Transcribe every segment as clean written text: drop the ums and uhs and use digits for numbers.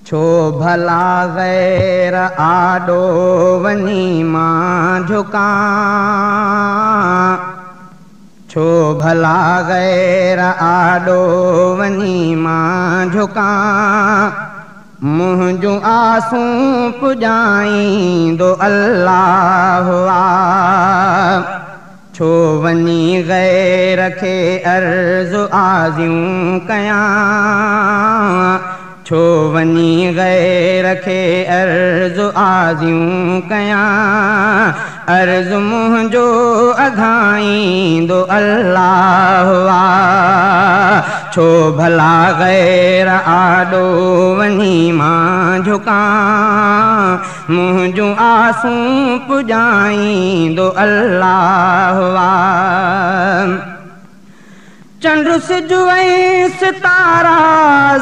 छो भला गैर आॾो वञी मां झुकां, छो भला गैर आॾो वञी मां झुकां, मुंहिंजूं आसूं पुॼाईंदो अल्लाह आ। छो वञी गैर खे अर्ज़ आज़ियूं कयां, छो वञी गैर खे अर्ज़ आज़ियूं कयां, अर्ज़ मुंहिंजो अघाईंदो अल्लाह आ। छो भला गैर आॾो वञी मां झुकां, मुंहिंजूं आसूं पुॼाईंदो अल्लाह आ। चंड सिज ऐं सितारा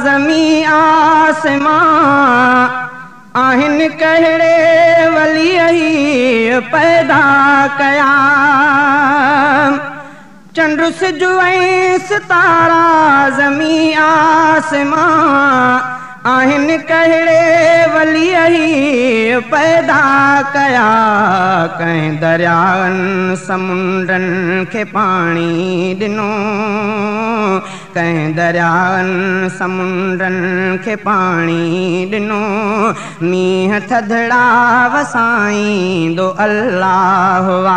ज़मीं आसमां, आहिनि कहिड़े वली पैदा कया। चंड सिज ऐं सितारा ज़मीं आसमां, आहिनि कहिड़े वली पैदा कया। कंहिं दरियानि समुंडनि खे पाणी ॾिनो, कंहिं दरियानि समुंडनि खे पाणी ॾिनो, मींहुं थधड़ा वसाईंदो अल्लाह आ।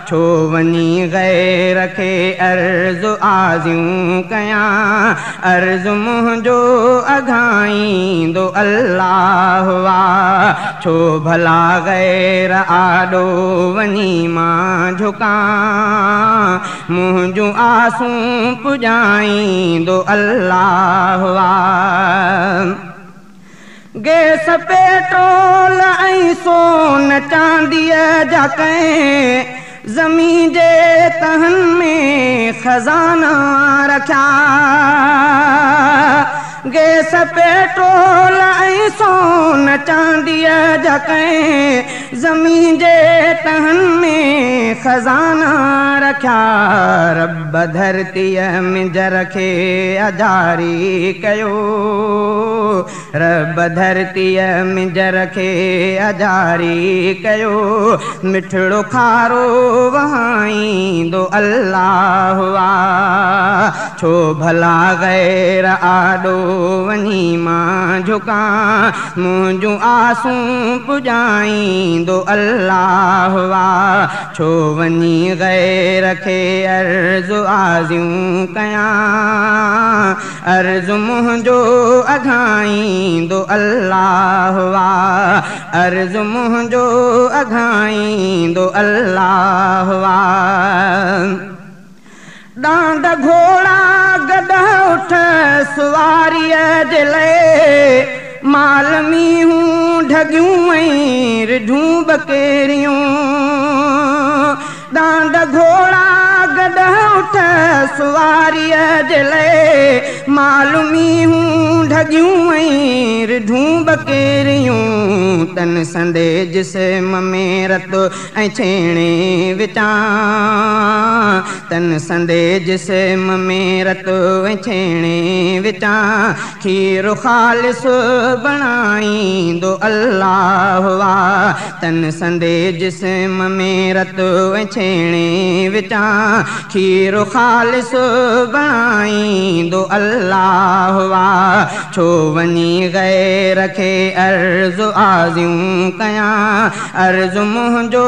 छो वञी गैर खे अर्ज़ आज़ियूं कयां, अर्ज़ मुंहिंजो अघाईंदो अल्लाह आ। छो भला गैर आॾो वञी मां झुकां, मुंहिंजूं आसूं पुॼाईंदो अल्लाह आ। गैस पेट्रोल ऐं सोन चांदीअ जा कंहिं ज़मीं जे तहनि में ख़ज़ाना रखिया। गैस पेट्रोल ऐं सोन चांदीअ जा कंहिं ज़मीं जे तहनि में ख़ज़ाना रखिया। रब धरतीअ में जर खे अजारी कयो, रब धरतीअ में जर खे अजारी कयो, मिठड़ो खारो वहाईंदो अल्लाह आ। छो भला गैर आॾो वञी मां झुकां, मुंहिंजूं आसूं पुॼाईंदो अल्लाह आ। छो वञी गैर खे अर्ज़ आज़ियूं कयां, अर्ज़ मुंहिंजो अघाईंदो अल्लाह आ। अर्ज़ मुंहिंजो अघाईंदो अल्लाह आ। ॾांद घोड़ा गॾ उठ सवारीअ जे लाइ, माल मींहूं ढॻियूं ऐं रिढूं बकेरियूं। ॾांद घोड़ा गॾ उठ सवारीअ जे लाइ, माल मींहूं ढॻियूं ऐं रिढूं बकेरियूं। तन संदे जिस्म में रत ऐं छेणे विचां, तन संदे जिस्म में रत ऐं छेणे विचां, खीर ख़ालिस बणाईंदो अल्लाह आ। तन संदे जिस्म में रत ऐं छेणे विचां, खीर ख़ालिस बणाईंदो अल्लाह आ। छो वञी गैर खे अर्ज़ आज़ियूं कयां, अर्ज़ मुंहिंजो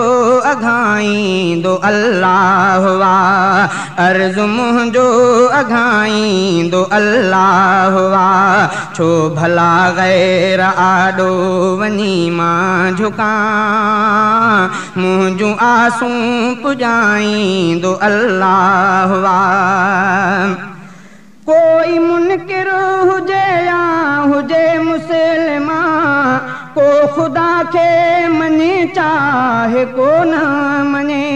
अघाईंदो अल्लाह आ। अर्ज़ मुंहिंजो अघाईंदो अल्लाह आ। छो भला गैर आॾो वञी मां झुकां, मुंहिंजूं आसूं पुॼाईंदो अल्लाह आ। कोई मुनकिर हुजे या हुजे मुसलमान, को ख़ुदा खे मञे चाहे को न मञे।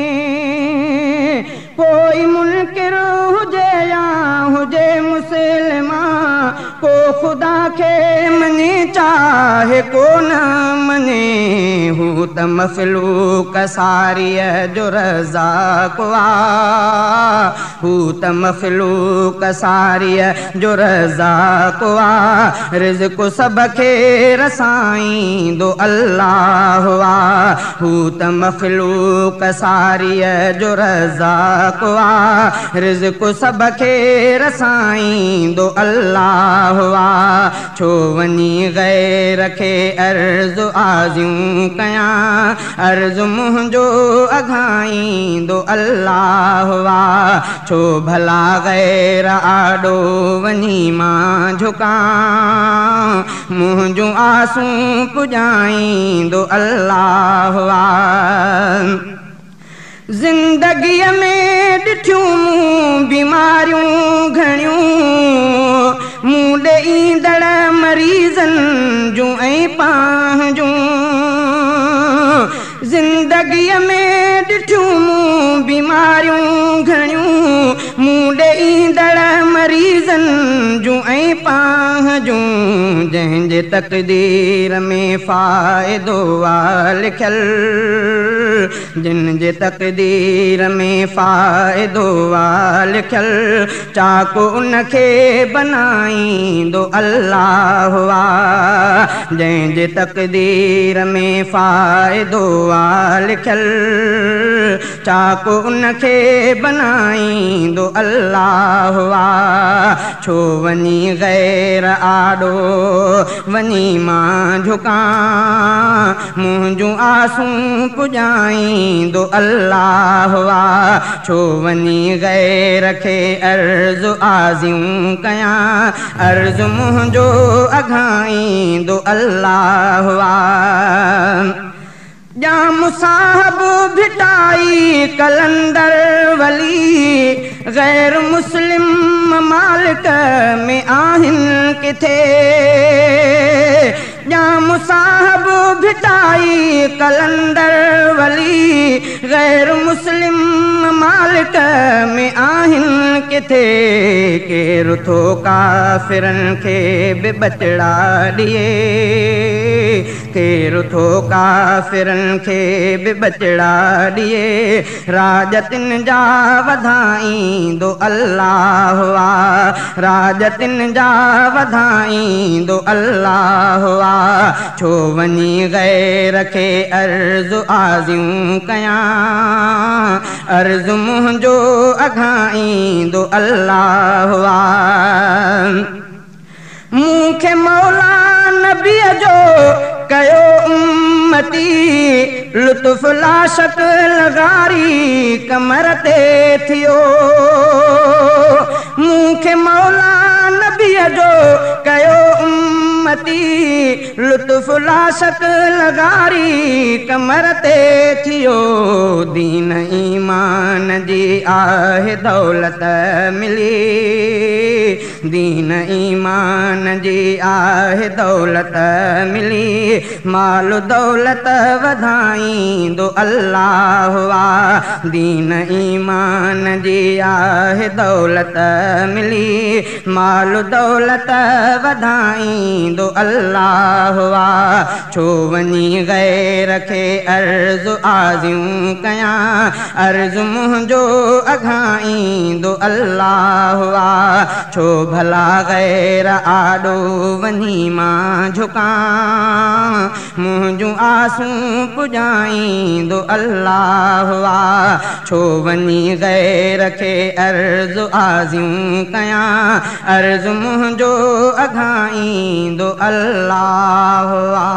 कोई मुनकिर हुजे या हुजे मुसलमान, को ख़ुदा खे मञे चाहे को न मञे, हू त मख़लूक सारीअ जो रज़ाक आ, हू त मख़लूक सारीअ जो रज़ाक आ, रिज़्क सभ खे रसाईंदो अल्लाह आ, हू त मख़लूक सारीअ जो रज़ाक आ, रिज़्क सभ खे रसाईंदो अल्लाह आ। छो वञी ग़ैर खे अर्ज़ आज़ियूं कयां, अर्ज़ मुंहिंजो अघाईंदो अल्लाह आ, छो भला ग़ैर आॾो वञी मां झुकां, मुंहिंजूं आसूं पुॼाईंदो अल्लाह आ। ज़िंदगीअ में ॾिठियूं मूं बीमारियूं घणियूं, मूं ॾे ईंदड़ मरीज़नि जूं ऐं पंहिंजूं। ज़िंदगीअ में ॾिठियूं मूं बीमारियूं घणियूं, मूं ॾे ईंदड़ मरीज़नि जूं ऐं पंहिंजूं। जंहिंजे तक़दीर में फ़ाइदो आहे लिखियल, जिन जे तक़दीर में फ़ाइदो आहे लिखियल, चाको उनखे बनाईंदो अल्लाह आ, जंहिंजे तक़दीर में फ़ाइदो आहे लिखियल, चाको उनखे बनाईंदो अल्लाह आ। छो वञी ग़ैर आॾो वञी मां झुकां, मुंहिंजूं आसूं पुॼाईंदो अल्लाह आ, छो वञी ग़ैर खे अर्ज़ आज़ियूं कयां, अर्ज़ मुंहिंजो अघाईंदो अल्लाह आ। ॼाम साहब भिटाई कलंदर वली, ग़ैर मुस्लिम ममालिक में आहिनि किथे। ॼाम साहब भिटाई कलंदर वली, ग़ैर मुस्लिम ममालिक में आहिनि किथे। केरु थो काफ़िरनि खे बि बचड़ा ॾिए, केरु थो काफ़िरनि खे बि बचड़ा ॾिए, राज तिन जा वधाईंदो अल्लाह आ, राज तिन जा वधाईंदो अल्लाह आ। छो वञी ग़ैर खे अर्ज़ आज़ियूं कयां, अर्ज़ मुंहिंजो अघाईंदो अल्लाह आ। मूंखे मौला नबीअ जो कयो उम्मती, लुत्फ़ लाशक लगारी कमर ते थियो। मूंखे मौला नबीअ जो कयो उम्मती, लुत्फ़ लाशक लगारी कमर ते थियो। दीन ईमान जी आहे दौलत मिली, दीन ईमान जी आहे दौलत मिली, माल दौलत वधाईंदो अल्लाह आ, दीन ईमान जी आहे दौलत मिली, माल दौलत वधाईंदो अल्लाह आ। छो वञी ग़ैर खे अर्ज़ आज़ियूं कयां, अर्ज़ मुंहिंजो अघाईंदो अल्लाह आ, छो भला ग़ैर आॾो वञी मां झुकां, मुंहिंजूं आसूं पुॼाईंदो अल्लाह आ। छो वञी ग़ैर खे अर्ज़ आज़ियूं कयां, अर्ज़ मुंहिंजो अघाईंदो अल्लाह आ।